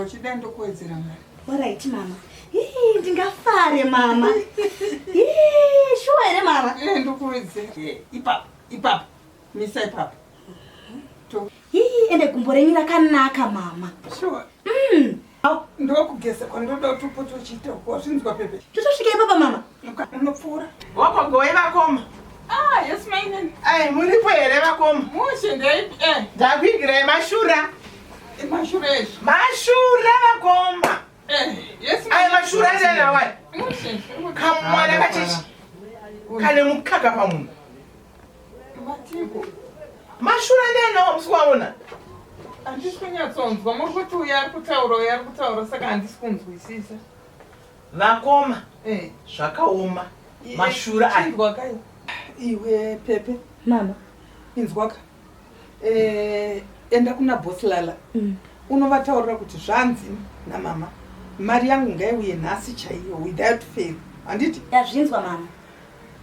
Ukagara uchida ndokuwedzera mari. Alright mama. Ii, ndingafare mama. Ii, shuwa here mama? Eh, ndokuwedzera. Eh, ipapo, ipapo. Misa ipapo. To. Ii, ende gumbo renyu rakanaka mama. Sure. Ndokugeza kwandoda kuti upote uchiita uko. Wazvinzwa Pepe? Totosvika ipapa mama. Unopfuura. Wagogoe vakoma. Ah, yes mainini. Ai, muripo here vakoma? Mushe ndeipi? Eh, Ndakuigirai mashura. mashura ezvi. Mashura vakoma. Eh, yes Ai, mashura ndena wai. Mushe. Kamwana kachechi. Kane mukaka pamunhu. Matiko. Mashura ndena musi waona. Handisi kunyatsonzwa. Muri kuti uyo ari kutaura, uyo ari kutaura saka handisi kunzwisisa. Vakoma, Eh. zvakaoma. Mashura aya. Chinzwa kai. Iwe Pepe, Mama. inzwaka. Eh, enda kuna boss Lala. Unovataurira kuti zvanzi namama. Mari yangu ngaiuye nhasi chaiyo without fail. Handiti? Ndazvinzwa mama.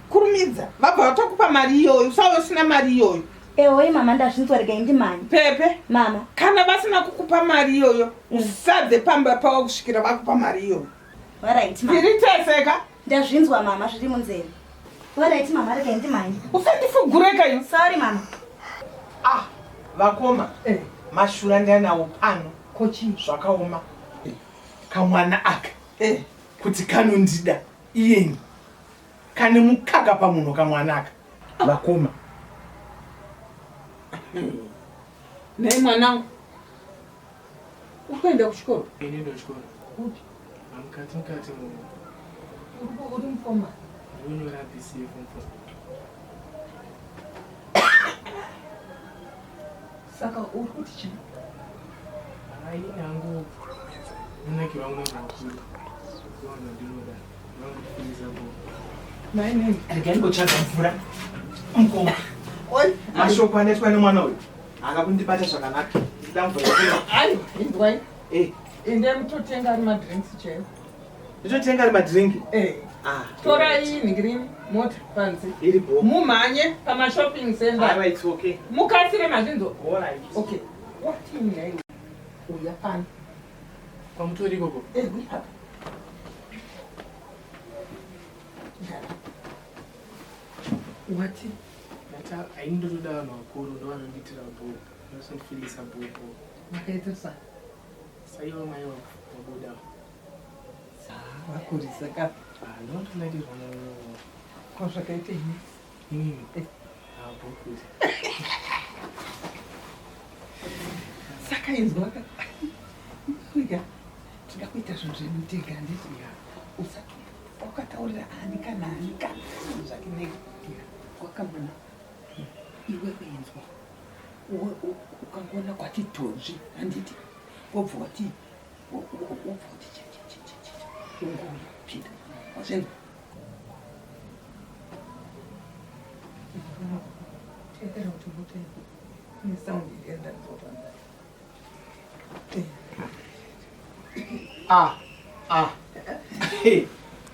Kurumidza. Vabva vatokupa mari iyoyo. Usave usina mari iyoyo. Ehoi mama ndazvinzwa regai ndimhanye. Pepe, Mama. kana vasina kukupa mari iyoyo, usabve pamba pavo kusvikira vakupa mari iyoyo. Alright mama. Tiri teseka. Ndazvinzwa mama zviri munzeve. Alright mama regai ndimhanye. Usandifugureka iwe. Sorry mama. Ah, vakoma. Eh. Mashura ndanawo pano. Kochi. Zvakaoma. Kamwana aka. Eh. Kuti kanondida iyeni. Kane mukaka pamunhu kamwana aka. Vakoma. Nei mwanangu. Uri kuenda kuchikoro? Ini ndochikoro. Kupi? Mukati mukati mu Uri mufoma. ndinonyora this year form four. Saka uri kuti chii? Hai nangu munaki wangu nangakuru. Vanhu ndinoda. Vangu bo. Mainini. Regai ndimbotsvaga mvura. Mukoma. Oi. Mashoko anoitwa nemwana uyu haana kundibata zvakanaka. Ndida mvura yekumwa. Aiwa, inzwai. Eh, Ende mutotenga ari madrinks chaiwo. nditotenga ari madrinki. Eh. Ah, Torai nhingirini mota panze. iri bho. Mumhanye pamashopping center. Aiwa, it's okay. Mukasire mazvinzwa. All right. Okay. Watini nhai? Uya pano. Kwamutori ikoko. Eh, uya apa. Gara. Wati? Ndata haini ndotoda vanhu vakuru ndovanondiitira bo. Vanosondifilisa bo bo. Wakaita sa? Saivo mai wabuda. Vakurisa ka. Ah, ndinotonakirwa no. Ko zvakaita ini? Inini. Eh. Ah, bo kuti. Saka inzwa ka. Uya. Toda kuita zvinhu zvedu tega handiti? Usati wakataurira ani kana ani kana zvake nega. Wakamona. Iwe kuinzwa. Ukangoona kwati todzvi handiti? Wobva wati wobva wati chi chi chi chi chi. Ungouya pinda. Wazvinzwa? Teerera kuti mota ine sound iri yandanzwa panze. Ah, ah. Hey,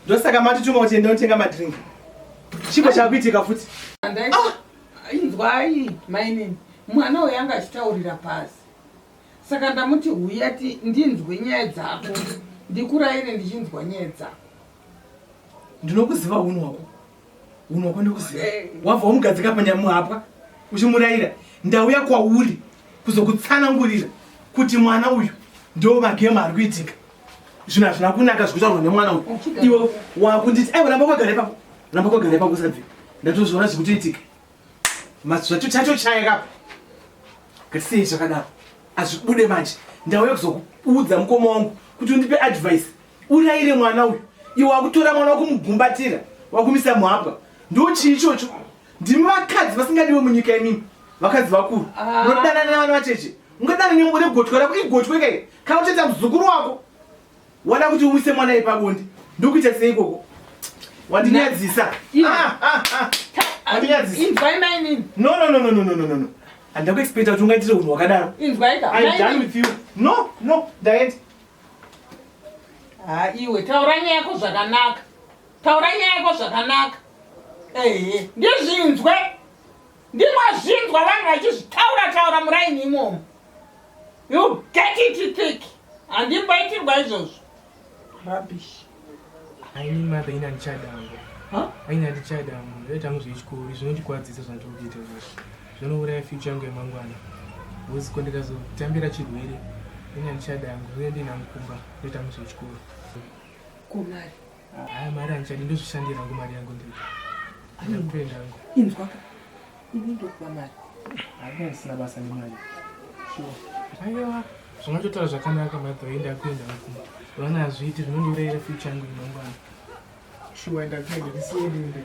ndosaka matituma kuti enda unotenga madrink. Chipo chakuitika futi. Inzwai mainini, mwana uyu anga achitaurira pasi, saka ndamuti huya ti ndinzwe nyaya dzako, ndikurayire ndichinzwa nyaya dzako. Ndinokuziva hunhu hwako. Hunhu hwako ndinokuziva. Eh. Wabva wamugadzika panyamuhapwa uchimurayira. Ndauya kwauri kuzokutsanangurira kuti mwana uyu ndo magemu ari kuitika. Zvinhu hazvina kunaka zviri kutaurwa nemwana uyu. Iwe wakunditi aiwa ramba kwagara ipapo. Ramba kwagara ipapo usabve. Ndatozviona zviri kutoitika. Mazvacho chacho chaya kapa. Ngatisei zvakadaro. Azvibude manje. Ndauya kuzokuudza mukoma wangu kuti undipe advice. Urayire mwana uyu. Iwe wakutora mwana wakumugumbatira, wakumisa muhapwa. Ndo chii ichocho? Ndimi vakadzi vasingadiwe munyika imimi. Vakadzi vakuru. Ah. Munodanana nevana vacheche. Ungadanana negotwe rako igotwe kai. Kana uchaita muzukuru wako. Wada kuti umise mwana ipabonde. Ndokuita sei ikoko? Wandinyadzisa. Iwe. Ah, ah, ah. Wandinyadzisa. Inzwai mainini, No, no, no, no, no, no, no, no, no. Handina kuexpecta kuti ungaitire unhu hwakadaro. inzwai ka. I'm done Mainini. with you. No, no, ndaenda. Ha iwe taura nyaya yako zvakanaka. Taura nyaya yako zvakanaka. Ehe, ndizvinzwe. Ndimazvinzwa vanhu vachizvitaura taura muraini imomo. You get it thick. Handimboitirwa izvozvo. Rubbish. Aini mother ini handichada hangu. Aini handichada hangu. Ndoita hangu zvechikoro zvinondikwadzisa zvandiri kuita izvozvi. Zvinouraya future yangu yemangwana. Because ko ndikazotambira chirwere ini handichada hangu. Ndoenda ndini hangu kumba ndoita hangu zvechikoro. Ko mari? Haya mari handichadi ndozvishandira hangu mari yangu ndega. Ndakutoenda hangu. Inzwa ka. Ini ndokupa mari. Haina ndisina basa nemari. Sure. Aiwa, zvamatotaura zvakanaka mother enda kuenda kumba. Vana hazviiti zvinondiurayira future yangu yemangwana. Sure ndakuenda ndisiye ndiende.